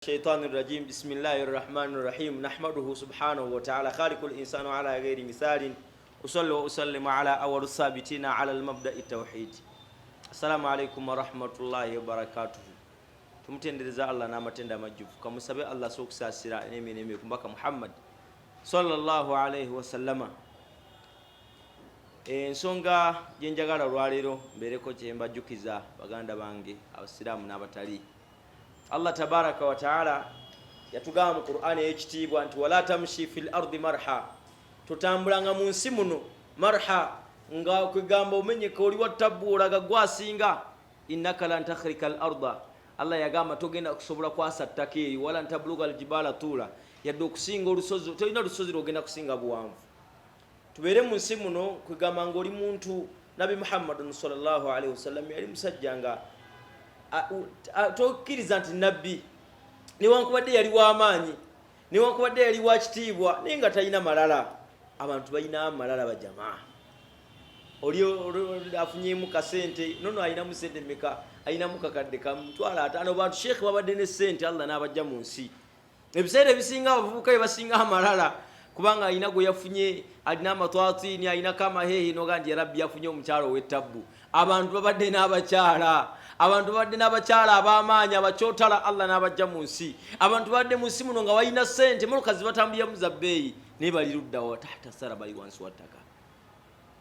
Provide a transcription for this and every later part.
الشيطان الرجيم بسم الله الرحمن الرحيم نحمده سبحانه وتعالى خالق الإنسان على غير مثال أصلي وأسلم على أول الثابتين على المبدأ التوحيد السلام عليكم ورحمة الله وبركاته. Tumutendereza Allah n'amatendo amajjuvu. Kamusabe Allah so okusaasira n'emirembe ku mbaka Muhammad sallallahu alaihi wasallama. Ensonga gyenjagala olwaleero mbeereko kyembajjukiza, baganda bange abasiraamu n'abatali, Allah tabaraka wataala yatugamba mu Qur'ani ey'ekitiibwa nti wala tamshi fi l ardi marha, totambulanga mu nsi muno marha, nga kwegamba omenyeka, oli watabbu, olaga gwasinga. Innaka lan takhrika al arda, Allah yagamba togenda kusobola kwasa ttaka eryo, wala ntabluga aljibala tuula, yadde okusinga olusozi, tolina lusozi lwogenda kusinga buwanvu. Tubeere mu nsi muno kwegamba nga oli muntu. Nabi Muhammadun sallallahu alaihi wasallam yali musajja nga tokkiriza nti nabbi, newankubadde yali w'amaanyi, newankubadde yali wa kitiibwa, naye nga talina malala. Abantu balina amalala bajamaa. Oli afunyemu kasente nono, alinamu sente meka? Alinamu kakadde kamutwalo 50. Bantu sheekhe babadde ne sente, Allah n'abajja mu nsi. Ebiseera ebisinga abavubuka bebasinga amalala, kubanga alina gwe yafunye, alina amatwatini, alinako amahehe, noga nti yarabbi, yafunye omukyalo ow'ettabbu. Abantu babadde n'abakyala, abantu babadde n'abakyala ab'amaanyi abakyotala, Allah n'abajja mu nsi. Abantu babadde mu nsi muno nga balina sente, motoka zibatambuliramu za bbeeyi, naye bali luddawa? Tahta sara, bali wansi wa ttaka.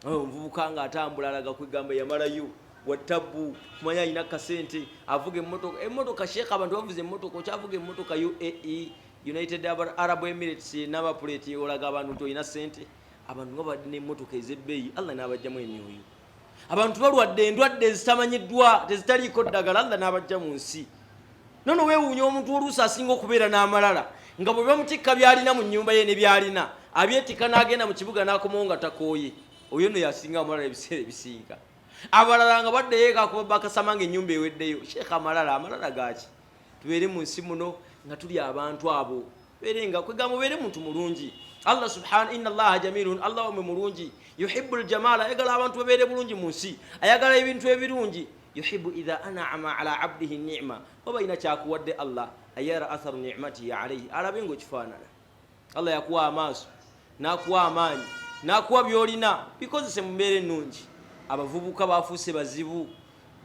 Omuvubuka nga atambula alaga kwegamba yamalayo watabbu, kumanya alina kasente, avuga emmotoka. Emmotoka sheekh, abantu bavuza emmotoka, okyavuga emmotoka UAE, United Arab Emirates, number plate, olaga abantu nti olina sente. Abantu nga babadde n'emmotoka ez'ebbeeyi, Allah n'abajjamu emyoyo. Abantu balwadde endwadde ezitamanyiddwa, tezitaliiko ddagala, Allah n'abajja mu nsi. Nono weewuunya omuntu oluusi asinga okubeera n'amalala, nga bwe bamutikka byalina mu nnyumba ye ne byalina abyetikka n'agenda mu kibuga n'akomawo nga takooye. Oyo nno yasinga amalala ebiseera ebisinga. Abalala nga baddeyo eka kuba bakasama nga ennyumba eweddeyo. Sheekh, amalala, amalala gaki? Tubeere mu nsi muno nga tuli abantu abo, beere nga kwegamba obeere muntu mulungi. Allah subhana, inna Allaha jamilun, Allah wamwe mulungi, yuhibu ljamala, ayagala abantu babeere bulungi mu nsi, ayagala ebintu ebirungi. Yuhibu idha anama ala abdihi nima, waba alina kyakuwadde Allah, ayara atharu nimatihi alaihi, alabe nga okifaanana. Allah yakuwa amaaso, n'akuwa amaanyi, n'akuwa byolina, bikozese mu mbeera ennungi. Abavubuka bafuuse bazibu,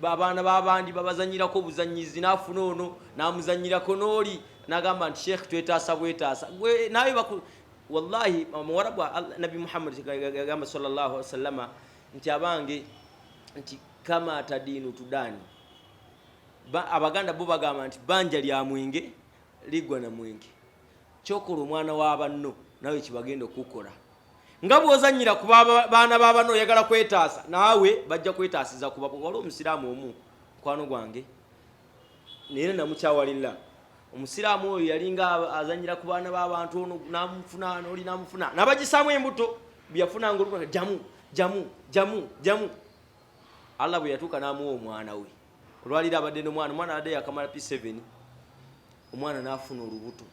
abaana b'abandi babazanyirako obuzanyizi, n'afuna ono n'amuzanyirako n'oli n'agamba nti sheekh, twetaasa bwetaasa gwe nawe baku. Wallahi muwarabu, Nabi Muhammad yagamba sallallahu alaihi wasallama nti abange, nti kama tadiinu tudani. Abaganda bo bagamba nti banja lya mwenge ligwa na mwenge. Kyokola omwana wa banno nawe kibagenda okukola. Nga bwozanyira ku baana ba banno, oyagala kwetaasa, naawe bajja kwetaasiza. Kuba waliwo omusiraamu omu mukwano gwange, naye namukyawalira. Omusiraamu oyo yalinga azanyira ku baana b'abantu, ono namufuna, noli namufuna, nabagisaamu embuto. Byeyafunanga olubuto, jamu jamu jamu jamu. Allah bwe yatuuka n'amuwa omwana we. Olwaliro abadde nomwana, omwana abadde yakamala P7, omwana n'afuna olubuto,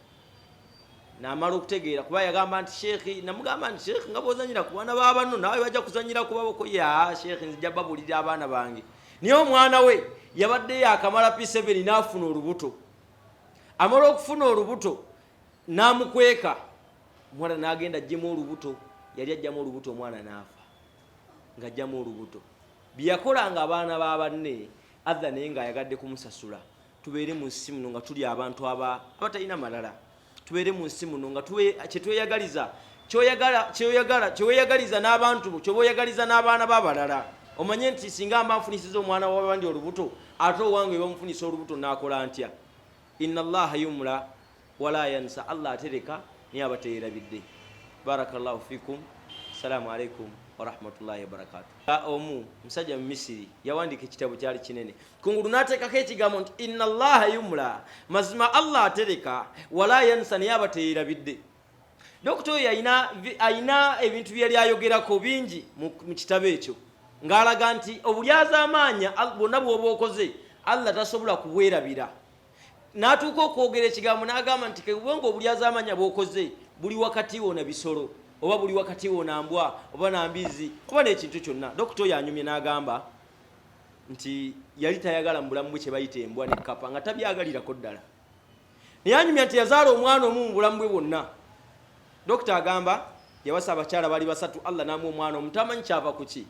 namala okutegeera, kuba yagamba nti sheekhi, namugamba nti sheekhi, nga bwozanyira ku baana ba banno, nawe bajja kuzanyira ku baboko. Ya sheekhi, nzija babulirira abaana bange. Naye omwana we yabadde yakamala P7 n'afuna olubuto. Amala okufuna olubuto n'amukweka omwana, n'agenda ajjemu olubuto. Yali ajjamu olubuto, omwana n'afa ng'ajjamu olubuto. Byeyakolanga abaana ba banne, adha naye ng'ayagadde kumusasula. Tubeere mu nsi muno nga tuli abantu abatalina malala. Tubeere mu nsi muno nga kyetweyagaliza, kyoyagala, kyoyagala, kyeweyagaliza n'abantu bo, kyoba oyagaliza n'abaana b'abalala. Omanye nti singa mba nfunisiza omwana w'abandi olubuto, ate owange bamufunisa olubuto naakola ntya? Inna Allaha yumla wala yansa, Allah atereka naye aba teyerabidde. Barakallahu fikum, assalamu alaikum warahmatullahi wabarakatu. Omu musajja mu Misiri yawandiika ekitabo, kyali kinene, kungulu n'ateekako ekigambo nti inna Allaha yumla, mazima Allah atereka, wala yansa, naye aba teyerabidde. Dokita oyo ayina ebintu byeyali ayogerako bingi mu kitabo ekyo, ng'alaga nti obulyazaamaanya bwonna bw'oba okoze, Allah tasobola kubwerabira. N'atuuka okwogera ekigambo n'agamba nti kebubanga obulyazaamaanya bw'okoze buli wakati wo na bisolo, oba buli wakati wo na mbwa oba na mbizi oba n'ekintu kyonna. Dokita oyo anyumye n'agamba nti yali tayagala mu bulamu bwe kye bayita embwa ne kkapa, nga tabyagalirako ddala. Naye anyumya nti yazaala omwana omu mu bulamu bwe bwonna. Dokita agamba yawasa abakyala bali basatu, Allah n'amuwa omwana omu, tamanyi kyava ku ki.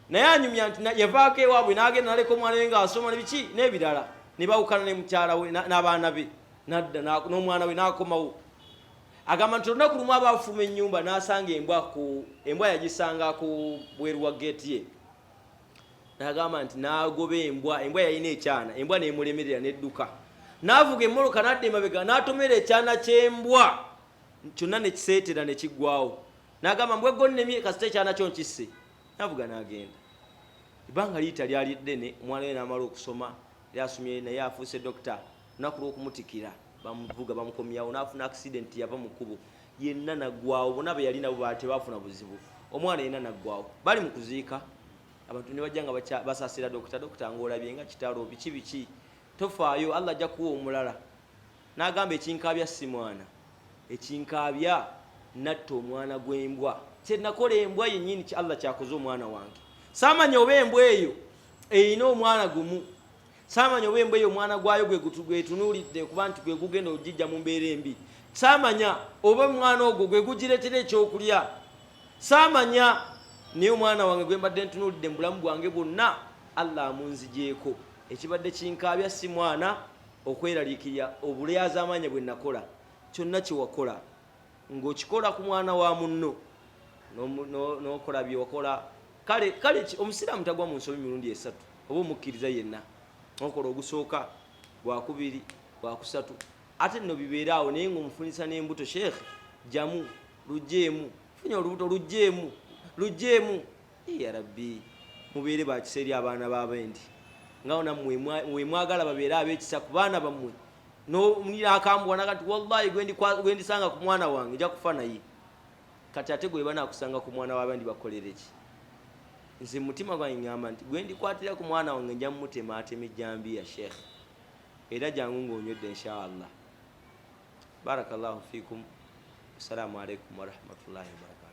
Naye anyumya nti yavaako ewaabwe n'agenda naleka omwana we ng'asoma ne biki n'ebirala, ne bawukana ne mukyala we n'abaana be, n'adda n'omwana we n'akomawo. Agamba nti olunaku lumu aba afuluma ennyumba n'asanga embwa ku embwa yagisanga ku bweru wa geeti ye, n'agamba nti n'agoba embwa, embwa yalina ekyana, embwa n'emulemerera n'edduka, n'avuga emmoloka n'adda emabega n'atomera ekyana ky'embwa kyonna ne kiseetera ne kiggwawo, n'agamba mbwa eggonnemye kasita ekyana kyo nkisse, n'avuga n'agenda. Ebbanga liyita lyali ddene, omwana we n'amala okusoma, yali asomye naye afuuse dokita. Olunaku lw'okumutikira bamuvuga bamukomyawo n'afuna accident, yava mu kkubo yenna naggwawo, bonna be yali nabo tebaafuna buzibu, omwana yenna naggwawo. Bali mu kuziika, abantu ne bajja nga basaasira dokita, dokita ng'olabye nga kitalo, biki biki, tofaayo, Allah ajja kuwa omulala. N'agamba ekinkaabya si mwana, ekinkaabya natta omwana gw'embwa, kye nakola embwa yennyini ki Allah kyakoze omwana wange. Saamanya oba embwa eyo erina omwana gumu, saamanya oba embwa eyo omwana gwayo gwetunuulidde okuba nti gwe gugenda ogijja mu mbeera embi, saamanya oba omwana ogwo gwe gugireetera ekyokulya, saamanya, naye omwana wange gwe mbadde ntunuulidde mu bulamu bwange bwonna Allah amunzigyeko. Ekibadde kinkaabya si mwana, okweraliikirira obulyazaamaanya bwe nakola. Kyonna kye wakola ng'okikola ku mwana wa munno n'okola bye wakola, kale kale omusiraamu tagwa mu nsobi mirundi esatu, oba omukkiriza yenna okola ogusooka, gwakubiri, gwakusatu, ate nno bibeere awo. Naye ng'omufunisa n'embuto, sheekhe, jjamu lugjeemu, funye olubuto lugjeemu, lugjeemu. Ya rabbi, mubeere bakisa eri abaana b'abendi nga nammwe wemwagala babeere ab'ekisa ku baana bammwe. N'akambuwa naga nti wallahi gwendisanga ku mwana wange nja kufa naye. Kati ate gwe banaakusanga ku mwana w'abandi bakolere ki? Nze mu mutima gwange ngamba nti gwendikwatira ku mwana wange nja mutema atema ejjambiya. Sheekh, era jangu ng'onywedde inshaallah. Barakallahu fikum, assalamu alaikum warahmatullahi wabarakatu.